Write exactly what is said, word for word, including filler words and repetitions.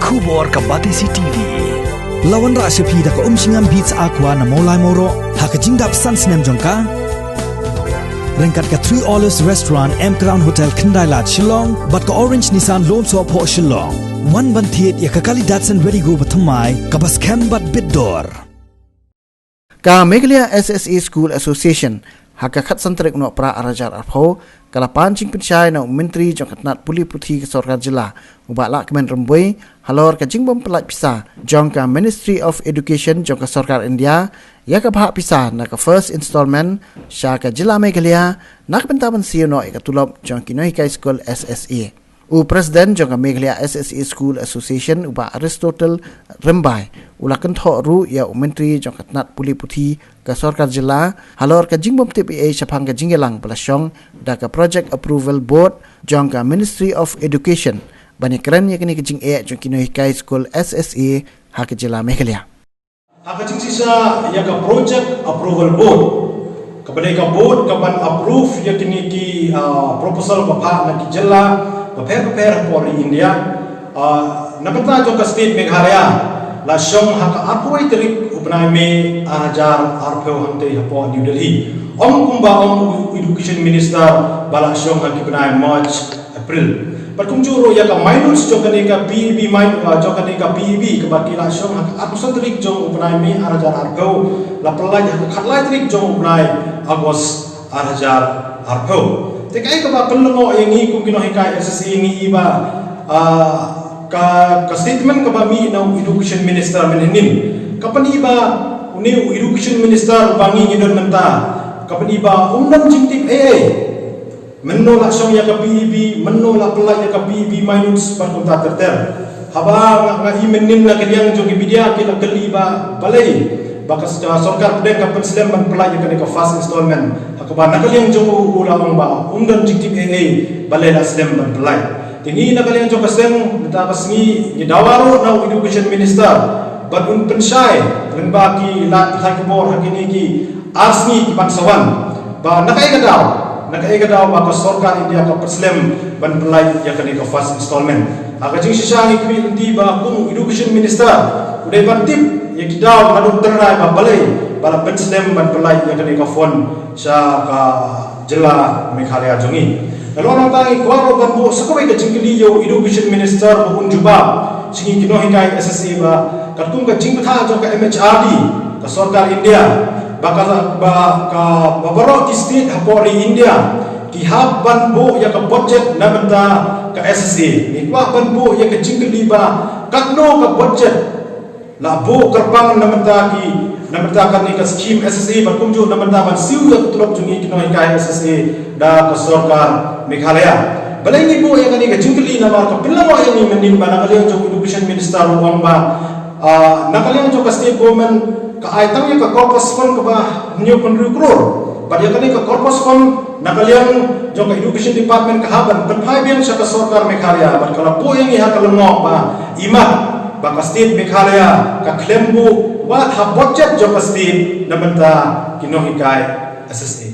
Khubor ka Batesi T V. La wanrah sha phi da ka Umshngam Beats Aqua na Mawlai Mawroh ha ka jingdap san snem jong ka. Ryngkat ka Three Olives Restaurant, M Crown Hotel, Khyndai Lad, Shillong, bad ka Orange Nissan Lumsohphoh, Shillong. Wan ban thied ïa ka kali Datsun Redi-GO bathymmai kaba skhem bad bit dor. Ka Meghalaya S S A School Association, ha ka khatsan tarik u Nohprah arhajar arphew, ka la pan jingpynshai na u Myntri jong ka tnat pule puthi ka Sorkar Jylla, u Bah Lahkmen Rymbui, halor ka jingbym pyllait pisa jong ka Ministry of Education jong ka Sorkar India ïa ka bhah pisa na ka first installment sha ka Jylla Meghalaya, na ka bynta ban siew noh ïa ka tulop jong ki nonghikai skul S S A. U President jong ka Meghalaya S S A School Association, u Bah Aristotle Rymbai, u la kynthoh ruh ïa u Myntri jong ka tnat pule puthi ka Sorkar Jylla halor ka jingbym tip ei ei shaphang ka jingïalang ba la shong da ka Project Approval Board jong ka Ministry of Education ban ïakren ïa kane ka jingeh jong ki nonghikai skul S S A ha ka Jylla Meghalaya. Ha ka jingshisha ïa ka Project Approval Board, kaba dei ka board kaban approve ïa kine ki, ah, proposal ba phah na ki jylla bapher bapher hapoh ri India. Ah, na bynta jong ka state Meghalaya, la shong ha ka arphew tarik u bnai May arhajar arphew hangtei hapoh New Delhi. Ym kumba ong u Education Minister ba la shong ha ki bnai March, April. Bad kumjuh ruh ïa ka minutes jong kane ka P A B min-, ah, jong kane ka P A B kaba ki la shong ha ka arphew san tarik jong u bnai May arhajar arphew, la pyllait ha ka khatlai tarik jong u bnai August arhajar arphew. Te kaei kaba pynlyngngoh ïa ngi kum ki nonghikai S S A, ngi i ba, ah, ka, ka statement kaba mih na u Education Minister mynhynnin, ka pyni ba une u Education Minister ba ngi ngi don mynta, ka pyni ba um don jingtip ei ei. Mynno la shong ïa ka P A B, mynno la pyllait ïa ka P A B minutes bad kumta ter ter. Haba nga, nga i mynhynnin na ka liang jong ki media ki la kylli ba balei ba ka s-, ka sorkar pdeng ka pynslem ban pyllait ïa kane ka first installment. Ha kaba na ka liang jong u, u la ong ba um don jingtip ei ei balei la slem ban pyllait. Te ngi na ka liang jong ka seng mynta ka sngi ngi dawa ruh na u Education Minister ban un pynshai lyngba ki lad pathai khubor ha kine ki ar sngi kiban sa wan, ba na kaei ka daw, na kaei ka daw ba ka sorkar India ka pynslem ban pyllait ïa kane ka first installment. Ha ka jingshisha ngi khmih lynti ba kum u Education Minister u dei ban tip ïa ki daw haduh tynrai ba balei ba la pynslem ban pyllait ïa kane ka fund sha ka jylla Meghalaya jong ngi. Nalor nangta ngi kwah ruh ban buh sa kawei ka jingkylli ïa u Education Minister ba un jubab sha ngi ki nonghikai S S A ba katkum ka jingbthah jong ka M H R D ka sorkar India, ba ka, ba ka, ba baroh ki state hapoh ri India ki hap ban buh ïa ka budget na bynta ka S S A. Ngi kwah ban buh ïa ka jingkylli ba katno ka budget la buh kyrpang na bynta ki, na bynta kane ka scheme S S A bad kumjuh na bynta ban siew ïa ka tulop jong ngi ki nonghikai S S A da ka sorkar Meghalaya. Balei ngi buh ïa kane ka jingkylli namar ka pynlyngngoh ïa ngi mynhynnin ba na ka liang jong u Education Minister u ong ba, ah, na ka liang jong ka state government ka ai tang ïa ka corpus fund kaba hynñiew phew hynriew klur. Bad ïa kane ka corpus fund na ka liang jong ka Education Department ka hap ban pynphai biang sha ka sorkar Meghalaya bad ka la buh ïa ngi ha ka lyngngoh ba imat ba ka state Meghalaya ka khlem buh wat ha budget jong ka state na bynta ki nonghikai S S A.